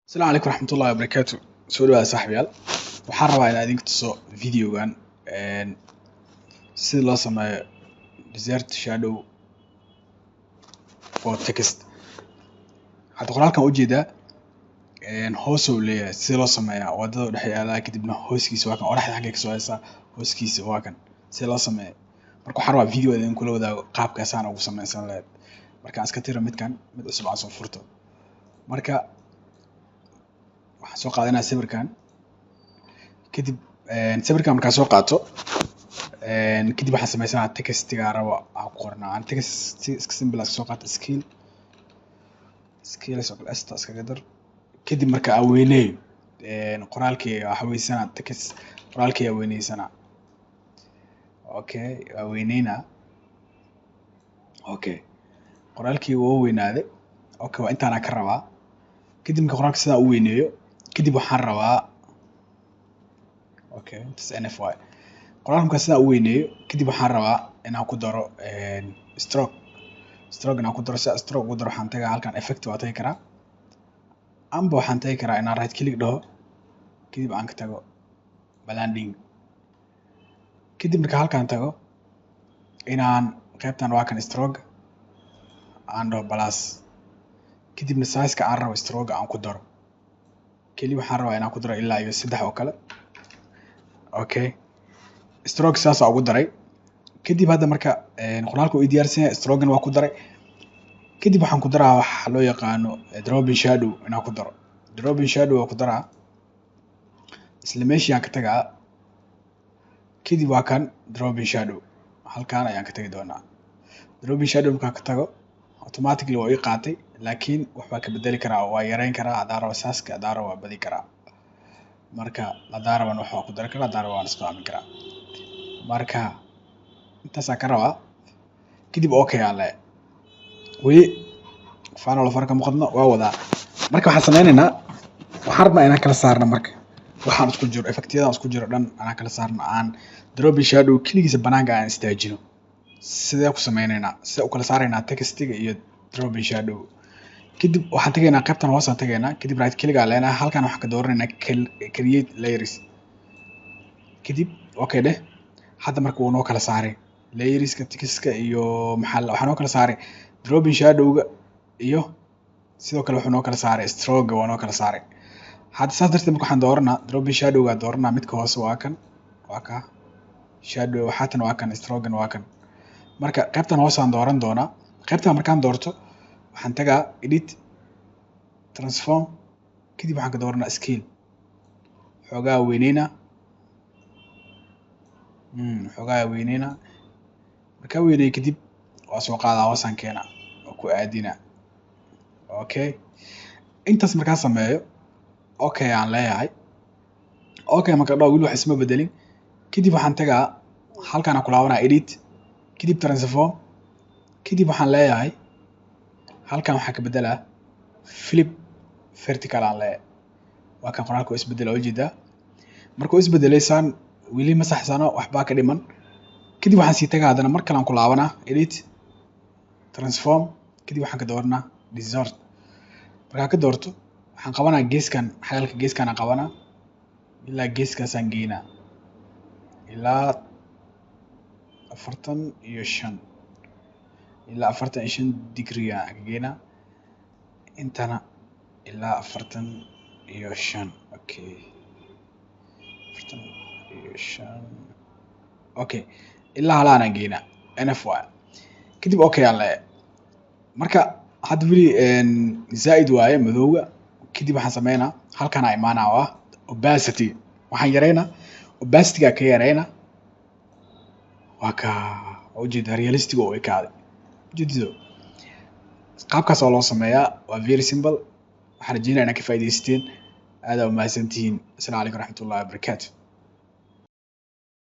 Asalaamu calaykum waraxmatullahi wabarakaatu. Soo dhawaada, saaxiibayaal. Waxaan rabaa inaan idinka tuso videogan sida loo sameeyo distort shadow for text. Hadda qoraalkan ujeedaa hoos uu leeyahay. Sida loo sameeyaa? Wadada u dhex yaalaa, kadibna hooskiisa waa kan, qoraxda xaggay kasoo haysaa, hooskiisa waa kan. Sida loo sameeyo marka, waxaan rabaa video idin kula wadaago qaabkaasaan ugu sameysan lahayd. Marka aan iska tiro midkan, mid cusub aan soo furto. Marka waxaan soo qaadanaya sawirkan. Kadib sawirkan markaan soo qaato, kadib waxaan sameysanaa textiga rabo aan ku qornaa. Aan text si iska simple ah iska soo qaato, scale scale oo kale esta iskaga dar. Kadib marka aan weyneeyo qoraalkii, waxa weysanaa text qoraalkii aan weyneysanaa. Okay, waa weyneynaa. Okay, qoraalkii wuu weynaaday. Okay, waa intaanaa ka rabaa. Kadib marka qoraalka sidaa u weyneeyo, kadib waxaan rabaa, okay, intaas nf y. Qoraalka markaan sidaa u weyneeyo, kadib waxaan rabaa inaan ku daro stroke. Stroke inaan ku daro. Si stroke ugu daro, waxaan tagaa halkan, effect waa tagi karaa, amba waxaan tagi karaa inaan right click dhaho, kadib aan ka tago blending. Kadib marka halkan tago, inaan qaybtan, waa kan stroke, aan dhaho plus. Kadibna size-ka aan rabo stroke aan ku daro. Keli waxaan rabaa inaan ku daro ilaa iyo 3 oo kale. Okay, stroke saasaa ugu daray. Kadib hadda marka qoraalka uu ii diyaarsan yahay, stroke-na waa ku daray. Kadib waxaan ku daraa waxa loo yaqaano dropping shadow inaan ku daro. Dropping shadow waa ku daraa. Isla meeshii aan ka tagaa. Kadib waa kan dropping shadow, halkan ayaan ka tagi doonaa. Dropping shadow markaan ka tago, automatically waa ii qaatay, laakiin waxbaa ka bedeli karaa, waa yareyn karaa haddaan rabo size-ka, haddaan rabo waa badi karaa. Marka haddaan rabana wax waa ku dari karaa, haddaan rabo waan iska aamin karaa. Marka intaasaa ka rabaa. Kadib okay aan leeyahay. Weli final far kama qodno, waa wadaa. Marka waxaan sameyneynaa, waxaan rabnaa inaan kala saarno. Marka waxaan isku jiro, effectyadan isku jiro dhan anaan kala saarno, aan dropping shadow keligiisa banaanka aan istaajino. Sidee ku sameyneynaa? Sidee u kala saaraynaa textiga iyo dropping shadow? Kadib waxaan tegaynaa qaybtan hoosaan tegaynaa. Kadib right click aan leenahay. Halkan waxaan ka dooranaynaa create layers. Kadib okay dheh. Hadda marka wuu noo kala saaray layerska textka iyo maxaa, waxaa noo kala saaray dropping shadowga, iyo sidoo kale wuxuu noo kala saaray stroke, waa noo kala saaray. Hadda saas darteed marka waxaan dooranaa dropping shadowga, dooranaa midka hoose. Waa kan, waa ka shadow waxaatan, waa kan stroke, waa kan. Marka qaybtan hoosaan dooran doonaa. Qaybtan markaan doorto, waxaan tagaa edit, transform. Kadib waxaan ka dooranaa scale. Xoogaa weyneynaa, xoogaa weyneynaa. Markaa weyneey kadib, waa soo qaadaa, hoosaan keenaa, waa ku aadinaa. Okay, intaas markaa sameeyo, okay aan leeyahay. Okay marka dhaw, weli wax isma bedelin. Kadib waxaan tagaa halkaan, aan ku laabanaa edit, kadib transform. Kadib waxaan leeyahay halkan waxaan ka bedelaa flip vertical aan leeyahay. Waa kan, qoraalka oo isbedela, ujeedaa. Marka uu isbedelay saan, weli ma saxsano, waxbaa ka dhiman. Kadib waxaan sii tagaa, haddana mar kale aan ku laabanaa edit, transform. Kadib waxaan ka dooranaa distort. Markaan ka doorto, waxaan qabanaa geeskan, xagalka geeskan aan qabanaa, ilaa geeskaasaan geynaa, ilaa 45, ilaa 45 degree aan ka geynaa. Intana ilaa 45. Okay, 45. Okay, ilaa halaan aan geynaa, nf y. Kadib okay aan leeyahay. Marka hadda weli zaaid waaye madowga. Kadib waxaan sameynaa, halkan aa imaanaa oo ah opacity. Waxaan yareynaa opacityga, ka yareynaa. Waa ka, waa ujeedaa, realistic oo ekaaday, ujeedido. Qaabkaas oo loo sameeyaa waa very simple. Waxaan rajeynaya inaad ka faa'iidaysateen. Aad aa umahadsantihiin. Asalaamu calaykum waraxmatullahi wabarakaatu.